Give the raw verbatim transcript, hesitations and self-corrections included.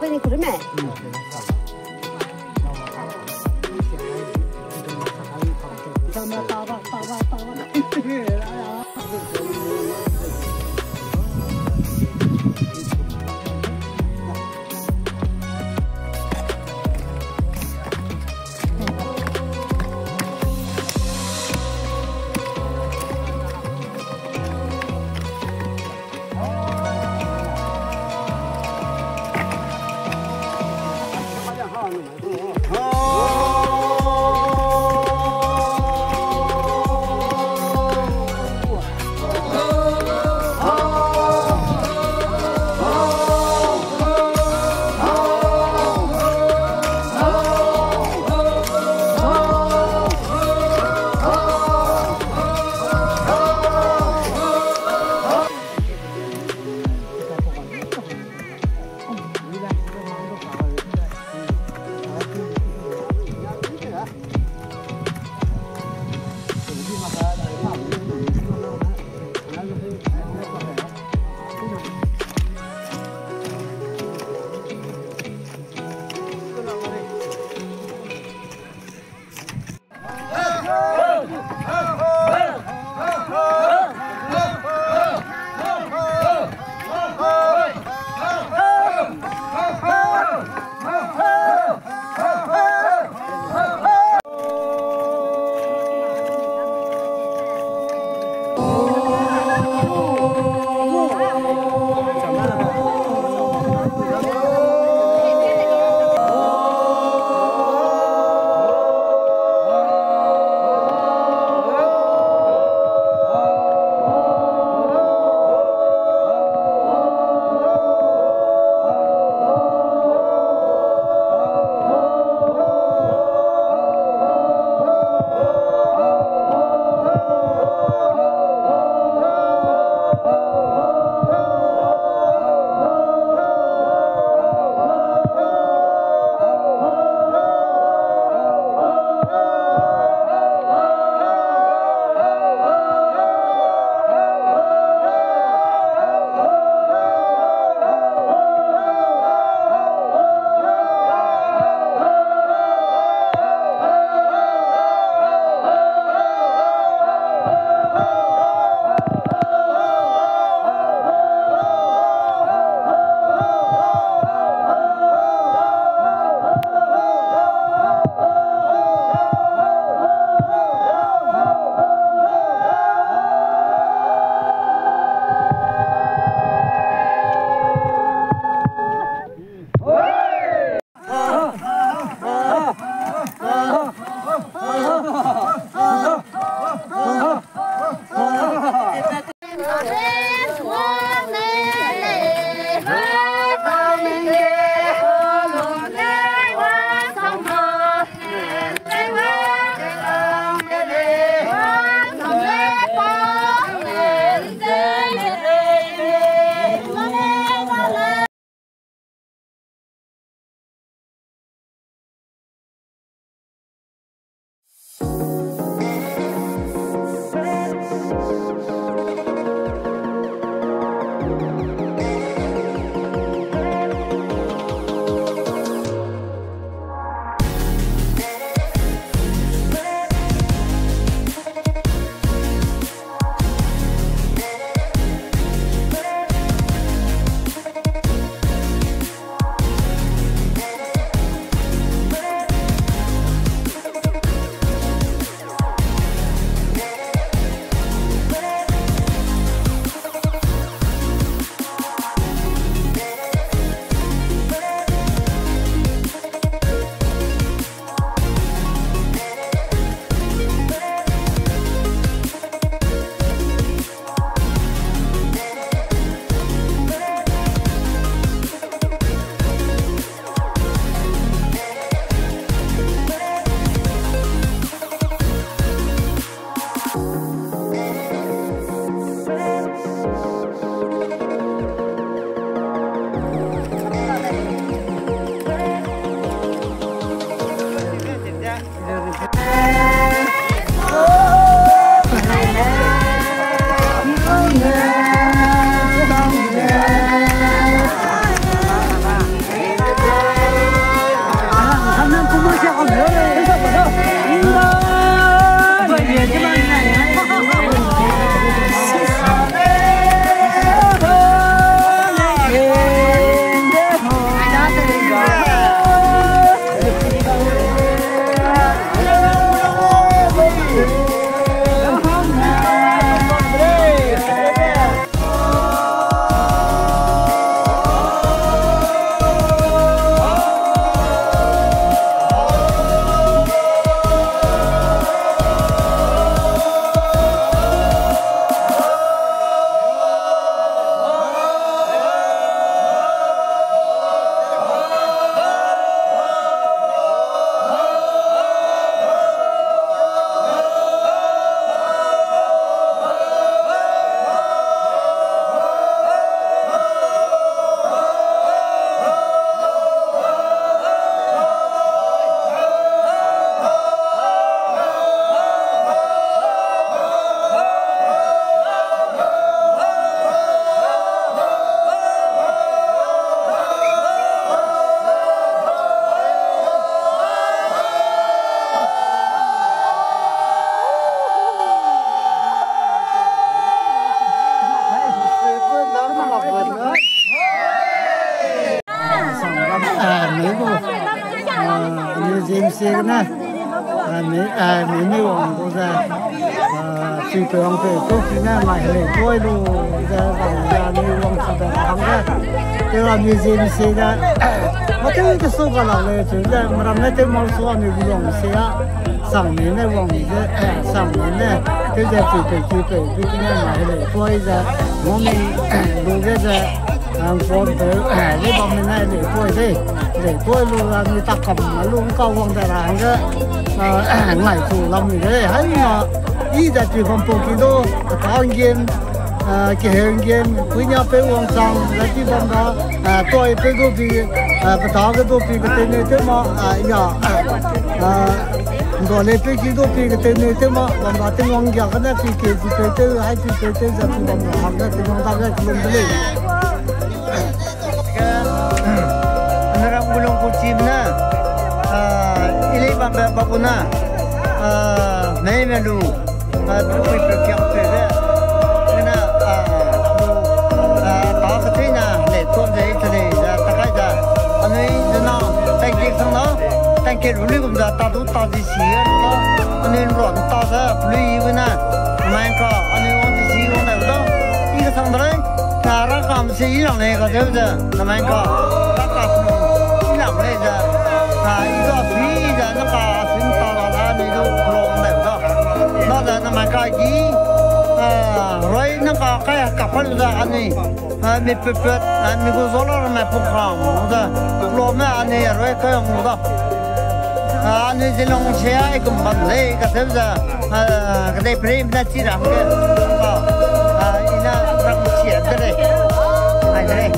Pe ni kurume. Ziem sie gene, a, mi, a, mi ni wang gu ze, a, sui pe wang pe, ku ki ne mai helei tuai lu ze, wang ze, mi wang su de hangge. Te ra mi ziem sie de, ma tew te su ga la le, chu ze, meram ne tew mau su a mi gu wang sie a, sang mi ne wang mi ze, a, sang mi ne, tew ze sui pe, sui pe, ku ki ne mai helei tuai ze, mo mi, lu ge ze, Ang phone pe, le bam ne le koi de. Le koi lu la mi tak kam lu ka wang da ra hangge, a, ngai chu lam mi de. Hai ma, i da ti bam po ki do, ka nggen, a, ki he nggen, kui nia pe wang chang, la ti bam da, a, toi pe du pi, a, peta ge du pi, ka te ne te ma, a, ya, a, Ndo le pe ki du pi ka te ne te ma, bam da te wang gia ka ne pi ke pi pe te, hai pi pe te, za pi bam da hangge te wang da ge ki lum de lei. Ke, ane ram gu lung ku chim ne, a, i lei bam be ba gu na, a, mei me lu, a, tu pui pe kiang pe be, ke na, a, lu, a, ta ke te na, le tuam ze i te lei, za ta kai za, anui ze na, tang ke sang na, tang ke lu lei gum za, ta du ta zi si a lu da, anui nruan ta ze, lui i gu na, mai ka, anui wang zi si wang na da, i ke sang de lei, na ra kam se i lang lei ka zeu ze, na mai ka, ra ka su i lang lei ze, na i ga sui ze, na ka sui ta la da, anui du long na da. Na ze na mai ka gi, a, roi na ka kai ka pa lu ze, anui, a, mi pet pet, a, mi gu zo la ra mai pu kang ze, lo me anui roi kai wang lu da. A, anui zi long se a, i kum bam lei ka zeu ze, a, ka dei pre na chi ra hangge, a, a, i na ram chi ra de lei. Ai de lei.